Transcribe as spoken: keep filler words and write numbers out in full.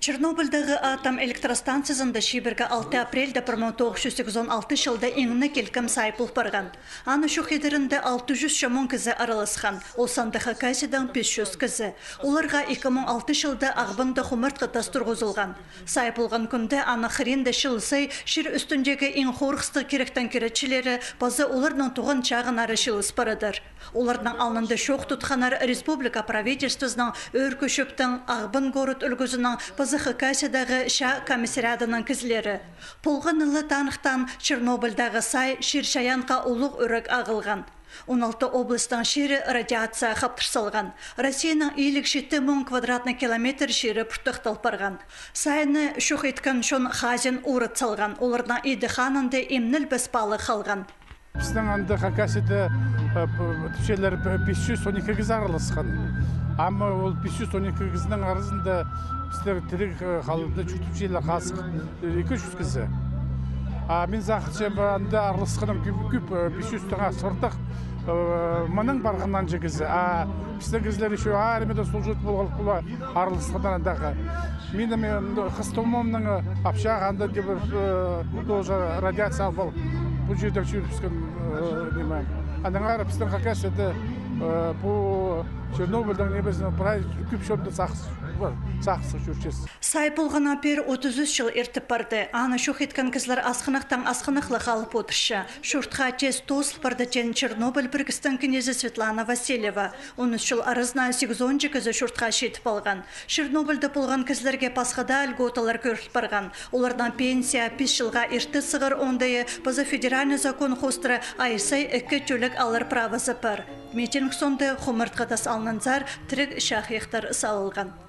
Чернобыльдағы атом электростанциязында чибіргі алты апрельде пір муң тоғыс чӱс сигізон алты чылда иң не килкім сай пол парған. Аны чох идерінде алты чӱс чомон кізі араласхан, ол санда Хакасиядаң пис чӱс кізі. Оларға ікі муң алты чылда Ағбанда хумартхы тас турғызылған. Сай полған кӱнде аның хыринда чыл сай чир ӱстӱндегі иң хорғыстығ киректің киречілері паза оларның туған чағыннары чыылыс парадыр. Оларның алнында чоох тутханнар республика правительствозының, Ӧӧркі Чӧптің, Ағбан город ӱлгӱзінің паза Хакасиядағы чаа комиссариадының кізілері. Полған ла таныхтаан Чернобыльдағы сай чир-чайаанға улуғ ӱрек ағылған. Он алты областың чирі радиация хаптыр салған. Россияның илиг читі муң квадратный километр чирі пуртахтал парған. Сайны чох иткен чон хазин урат салған. Оларның иді-ханында имнілбес палығ халған. Пістің анда Хакасияда, э, п-, тіпчелер, п-, пис чӱс он ікі кізі араласхан. Ам ол пис чӱс он ікі кізінің аразында пістер тіріг, э, халғанда чуртапчалар хазых, э, ікі чӱс кізі. А мин сағынчам, анда араласханым кӧп, кӧп, э, пис чӱстең артых, э, мыннаң парған анҷа кізі. А пістің кізілер ещё армияда служить полған, полар араласханнар андағы. Минің, э, хыстымымның, э, общага анда, типа, э, тоже радиация алып, пу чирде чӧрібіскен, э, ниме. Аннаңар пістің Хакасияда, э, пу Чернобыльдің нимезінең прай кӧп чонда сағыс, сағысха чӧрчес. Сай полғаннаң пеер отыс ӱс чыл иртіп парды. Аны чох иткен кізілер асхынахтаң асхынах ла халып одырча. Чуртха тез тоозыл парды, теен Чернобыль пірігістің кнезі Светлана Васильева. Он ӱс чыл аразына сигізон кізі чуртха читіп алған. Чернобыльда полған кізілерге пасха даа льготалар кӧріл парған. Оларның пенсия пис чылға ирте сығар оңдайы паза федеральный закон хоостыра ай сай ікі тӧлек алар правазы пар. Митинг соонда хумартхы тас алнынзар тіріг чахайахтар салылған.